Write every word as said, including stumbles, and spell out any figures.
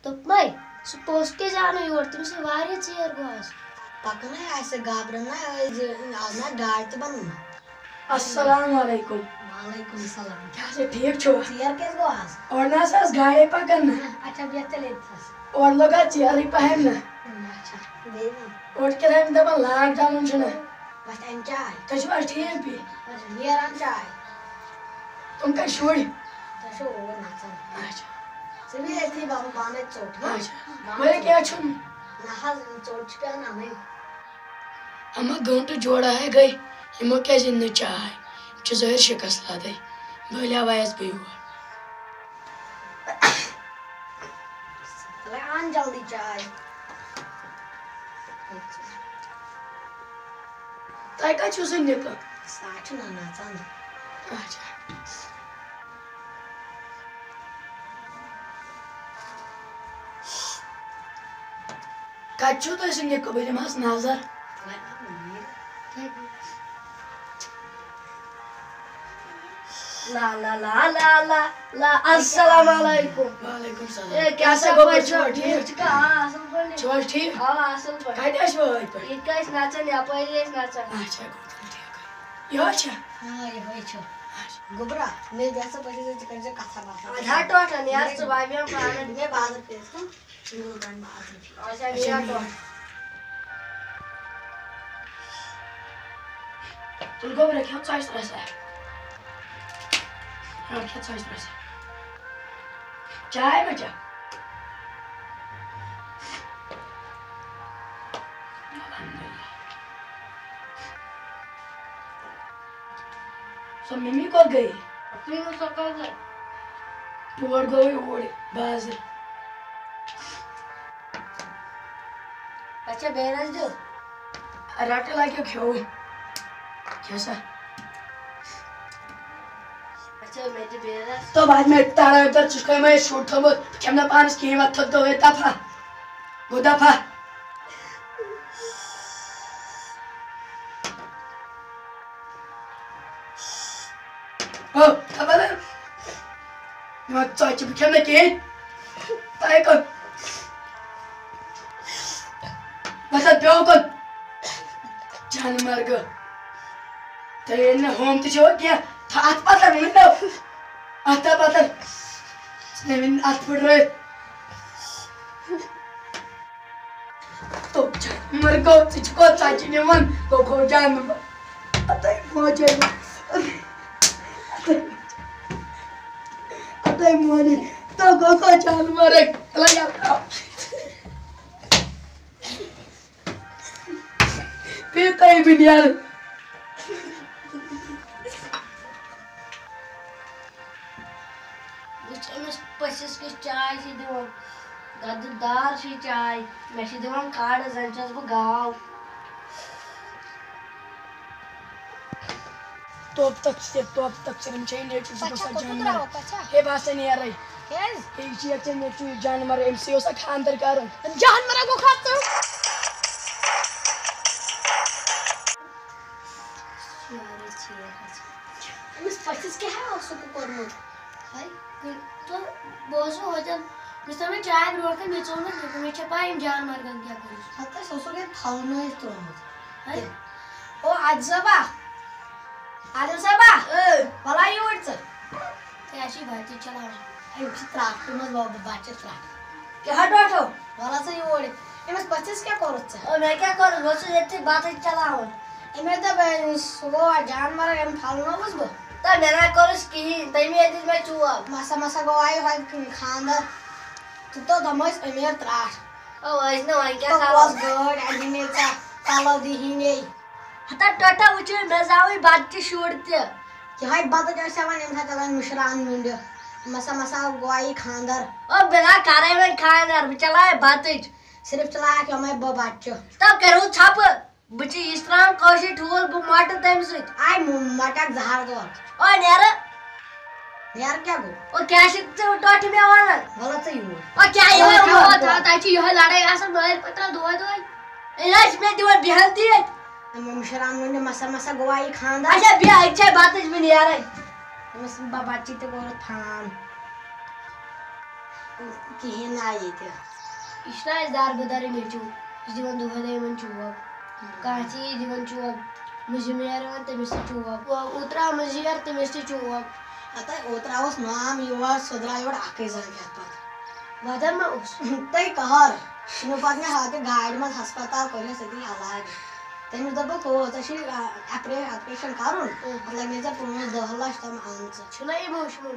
دوٚپمَے، سُہ پوٚژھ کیٛازِ آو نہٕ یور؟ تٔمِس ہے واریاہ ژیر گوٚو آز۔ پَکَن ہے آسہِ گابرَن نہ أزۍ، آز نہ گاڑِ تہِ بَنَن نہ۔ السلام علیکم۔ وعلیکم السلام۔ کیٛاہ سا ٹھیٖک چھُوا؟ ژیر کیٛازِ گوٚو آز؟ اورٕ نہ حظ ٲس گاڑے پَکان نہ۔ اچھا، بیٚہہ تیٚلہِ ییٚتہِ تھَس۔ اورٕ لوٚگ اَتھ ژیرٕے پَہَم نہ۔ اچھا، بیٚیہِ وَن۔ اورٕ کیٛاہ تام دَپان lockdown چھُنہ۔ وۄتھ اَن چاے۔ تُہۍ چھِو حظ ٹھیٖک پی؟ وۄتھ نیران چاے۔ تِم کَتہِ شُرۍ؟ تۄہہِ چھو اوٗرۍ نَژان۔ اچھا۔ ژٕ بیٚہہ أتھی بَہمہٕ پانَے ژوٚٹ، ہا؟ اچھا۔ بَہمہٕ ؤلِو، ژوٚٹ۔ کینٛہہ چھُنہٕ۔ نہ حظ، یِم ژوٚٹ چھِ پٮ۪وان اَنٕنۍ۔ اما گٲنٛٹہٕ جوڑا ہے گٔے، یِمو کیٛازِ أنۍ نہٕ چاے؟ یِم چھِ ظٲہِر شِکَس لادَے۔ بٔلۍ آوایَس بہٕ یور۔ تَلے اَن جلدی چاے۔ تۄہہِ کَتہِ چھُو سُہ نِکہٕ؟ سُہ حظ چھُ نَنان ژَنٛدٕ۔ اچھا۔ کَتہِ چھُو تۄہہِ سُہ نِکہٕ؟ بہٕ دِمہٕ ہَس نظر۔ لا، لا، لا، لا، لا، لا۔ السلام علیکم۔ وعلیکم السلام۔ اے، کیٛاہ سا گوٚو، پٲٹھۍ چھُوا ٹھیٖک؟ ٹھیٖک چھُکھا؟ آ، اَصٕل پٲٹھۍ۔ چھِو حظ ٹھیٖک؟ آ، اَصٕل پٲٹھۍ۔ کَتہِ ٲسِو أتھۍ پٮ۪ٹھ؟ ییٚتہِ کیٛاہ ٲسۍ نَژان، یَپٲری ٲسۍ نَژان۔ اچھا، گوٚو تیٚلہِ ٹھیٖکٕے۔ یِہوٚے چھا؟ آ، یِہوٚے چھُ۔ اچھا۔ گوٚبرا، مےٚ گژھِ پَتہٕ ژٕ کَرِ زِ کَتھا باتھا۔ اَدٕ ہا ٹوٹھا، نیر ژٕ وَمہِ پانہٕ۔ مےٚ بازر پیٚٹھ، ہاں؟ اچھا، اچھا، نیر۔ تُل گوٚبرا، کھٮ۪و ژۄچہِ رَسا۔ ہاں، کھٮ۪و ژۄچہِ رَسا۔ چاے ما چا؟ الحمدللہ۔ سۄ مِمی کوٚت گٔیے؟ تُہۍ نہٕ سۄ کوٚت گٔے؟ تور گوٚو یہِ اوٗرۍ بازر۔ اچھا، بیٚیہِ نہ حظ دیُت۔ رَٹہٕ لَگیو کھیوٚو۔ کھےٚ سا۔ اچھا، مےٚ تہِ بیٚیہِ رَس۔ تو بعد میں تارا ادھر چُھکا میں شوٹ تھوٚمُت۔ بہٕ کھٮ۪مہٕ نہٕ پانَس کِہیٖنۍ، وَتھ تھوٚد گوٚو ییٚتہِ دَفا۔ گوٚو دَفا۔ ہو، خبر۔ یِمَن ژۄچہِ بہٕ کھٮ۪مہٕ نہٕ کِہیٖنۍ۔ تۄہہِ کوٚت؟ مطلب، پیوٚو کوٚت؟ جانہٕ مرگہٕ۔ تۄہہِ ییٚلہِ نہٕ ہُم تہِ چھِو کینٛہہ، تھَ-، اَتھ پَتہٕ ؤنِو۔ اَتھ ہا پَتہٕ۔ ژٕ مےٚ ؤنۍ اَتھ پھٕٹرٲوِتھ۔ تو جانور گوٚو، ژٕ چھُکھ ژَتجی نِوان، گوٚو گوٚو جانور۔ اَدَے موجے، اَدَے، اَدَے موجے، تو گوٚو گوٚو جانور۔ اللہ یا اللہ۔ پیٖتٲے بہٕ نیرٕ۔ وٕچھ أمِس پٔژھِس کِژھ چاے چھِ دِوان۔ گَدٕ دار چھِ یہِ چاے۔ مےٚ چھِ دِوان کھاڑٕ، زَن چھَس بہٕ گاو۔ توپہٕ تقصیر، توپہٕ تقصیر، یِم چھِ یہِ نیٚچوٗ، ژٕ پَتہٕ گوٚژھ چھا اَتھ کُکُر جانوَر۔ ترٛاوان، پَتہٕ چھا؟ ہے، بہٕ ہسا نیرَے۔ کیٛازِ؟ ہے، یہِ چھِ ییٚتہِ ژےٚ نیٚچوٗ، یہِ جانوَر، أمۍ سٕے اوس اَتھ خانٛدَر کَرُن۔ جانوَرا گوٚو خانٛدَر۔ أمِس پٔژھِس کیٛاہ اوسُکھ کوٚرمُت؟ ہاے، کُنہِ، تہٕ بہٕ اوسُس ہوٚتٮ۪ن، بہٕ چھُس تَمہِ چاے برونٛٹھ کَنہِ، مےٚ ژوٚل نہٕ کینٛہہ، مےٚ چھےٚ پَے یِم جانوَر گَن کیٛاہ کوٚرُکھ۔ ہَتہٕ سُہ اوسُکھ ییٚتہِ پھَلنٲیِتھ ترٛوومُت۔ ہاے۔ ہو، عادل صٲبا، عادل صٲبا، اے۔ وَلا یوٗرۍ ژٕ۔ ہے، اَسہِ چھِ بَچہِ چَلاوان۔ أمِس چھِ ترٛٹھ پیٚمٕژ، بَ-، بَ-، بَچَس ترٛٹھ۔ کیٛاہ ٹوٹھو؟ وَلا ژٕ یوٗرۍ۔ أمِس پٔژھِس کیٛاہ کوٚرُتھ ژےٚ؟ او، مےٚ کیٛاہ کوٚرُتھ؟ بہٕ اوسُس ییٚتھی بَتہٕ چَلاوان۔ أمۍ حظ دوٚپ، اے، سُہ گوٚو اَتھ جانوَرَن، أمۍ پھَلنووُس بہٕ۔ تہٕ مےٚ نہ کوٚرُس کِہیٖنۍ، تَمی دِژ مےٚ چوب۔ مسا مسا گوٚو آیہِ ہۄتہِ خانٛدر۔ تہٕ تو دَپان ٲسۍ أمیٖر ترٛٹھ۔ او، ٲسۍ نہٕ، وۄنۍ کیٛاہ تو کَرو؟ کۄس گٲڑۍ اَنہِ مےٚ ژےٚ؟ پَلو دِہی مے۔ ہتا ٹۄٹھا وٕچھِو، مےٚ زاوٕے بَتہٕ تہِ شُر تہِ۔ یِہوٚے بَتہٕ تہِ ٲسۍ ہٮ۪وان ییٚمہِ ساتہٕ تَلان مِشران مِنٛڈِ۔ مسا مسا گوٚو آیہِ خانٛدر۔ او بِلا، کَرَے وۄنۍ خانٛدر، بہٕ چلاوَے بَتٕچ۔ صرف چلاوَکھ یِمَے بہٕ بَتچہِ۔ تَو کَرِہُس ژھۄپہٕ۔ بہٕ چھِ یہِ ترٛاوان کٲشِر ٹھوٗل، بہٕ مۄٹہٕ تَمہِ سۭتۍ۔ آے مۄ-، مۄٹَکھ زَہر دۄد۔ او نیرٕ۔ نیرٕ کیٛاہ گوٚو؟ او کیٛاہ چھِ ژٕ ٹۄٹھِ مےٚ وَنان؟ وَلہٕ ژٕ یوٗرۍ۔ او کیٛاہ یِہوٚے وَلہٕ کھٮ۪مہٕ؟ تھاو، تَتہِ چھِ یِہوٚے لَڑٲے آسان نٲرۍ پٔترا دۄہَے دۄہَے۔ یہِ نہ حظ چھِ مےٚ دِوان بیٚہَن تہِ ییٚتہِ۔ أمۍ مِشران ووٚن مےٚ، مسا مسا گوٚوا یہِ خانٛدر؟ اچھا، بیٚہہ، أتہِ چھےٚ بَتٕچ، بہٕ نیرَے۔ أمِس بَ-، بَچہِ تہِ کوٚرُتھ فان۔ کِہیٖنۍ نہ ییٚتہِ۔ یہِ چھُنہ اَسہِ دَربٕدَرٕے نیٚچوٗ، یہِ چھُ دِوان دۄہَے دۄہَے یِمَن چوب۔ کانٛہہ چیٖز دِوان چوب، مُنٛزِم یار یِوان تٔمِس تہِ چوب۔ اوترٕ آو مُنٛزِم یار تٔمِس تہِ چوب۔ ہَتَے اوترٕ آوُس مام یور، سُہ درٛاو یورٕ اَکٕے زَنٛگ ہٮ۪تھ پَتہٕ۔ وَدَن ما اوس؟ تَے قہر۔ شِنہٕ پَتہٕ مےٚ ہَتہِ گاڑِ منٛز ہَسپَتال، کوٚر مےٚ سۭتی علاج۔ تٔمِس دوٚپُکھ، ہُہ، ژےٚ چھُے، آ، اَپرے-، آپریشَن کَرُن، اَتھ لَگہِ مےٚ ژےٚ پانٛژھ دَہ لَچھ تام اَن ژٕ۔ چھُنہ یہِ موشمُل؟